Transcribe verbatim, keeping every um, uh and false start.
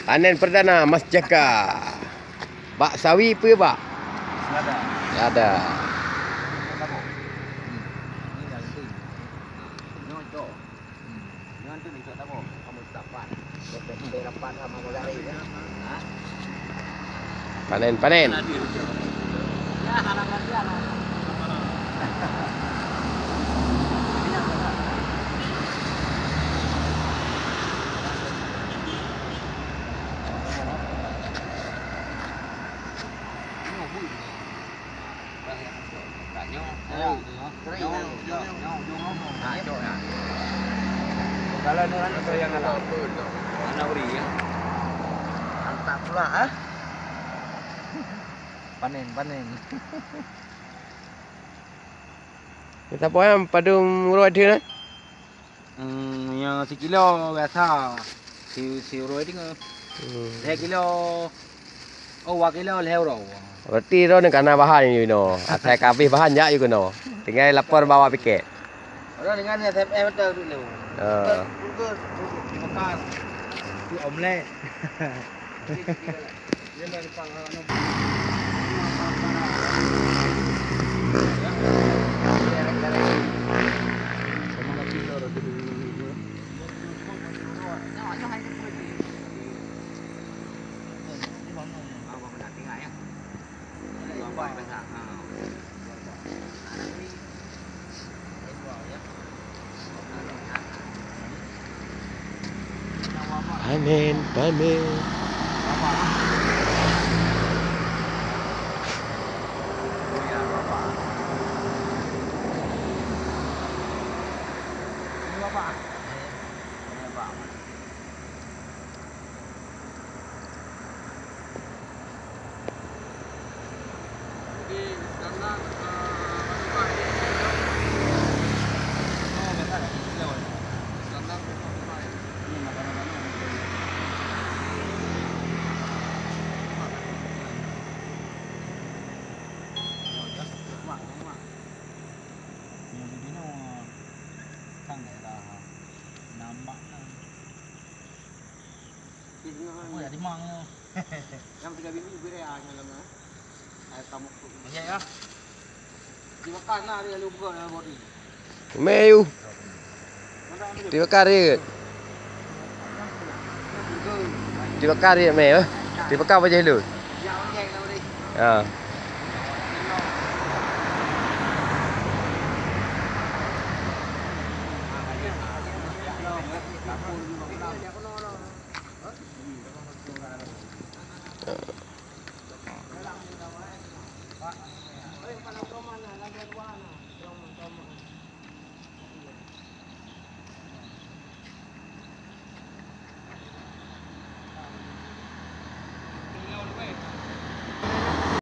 Panen perdana Mas Jaka. Bak sawi peue, Bak? Selada. Selada. Panen, panen. Mantap pula, ah. Panen, panen. Ni sapo nyan padum uroe deuh nyan? Hmm, nyang sikilo biasa. Si, si uroe deuh. Hmm. Lhèe kilo. Oh, dua kilo lhèe uroe. Berarti droeneuh ka na bahan nyoe inoe. Asai ka habéh bahan jak yue keunoe. Tinggai lapor bawa piket. Orang dengan S M S betul dulu. Ah. Bungkus, bungkus, dibakar. Itu omelet. Panen, panen. Nyang tiga biji beri ah, nyang lama. Ayat tamu tu. Iya, ya. Dibakar na dia lupa dalam body. Mei. Dibakar dia. Dibakar dia, mei, eh. Dibakar baju lu. Ya, orang yang nama dia. Ha.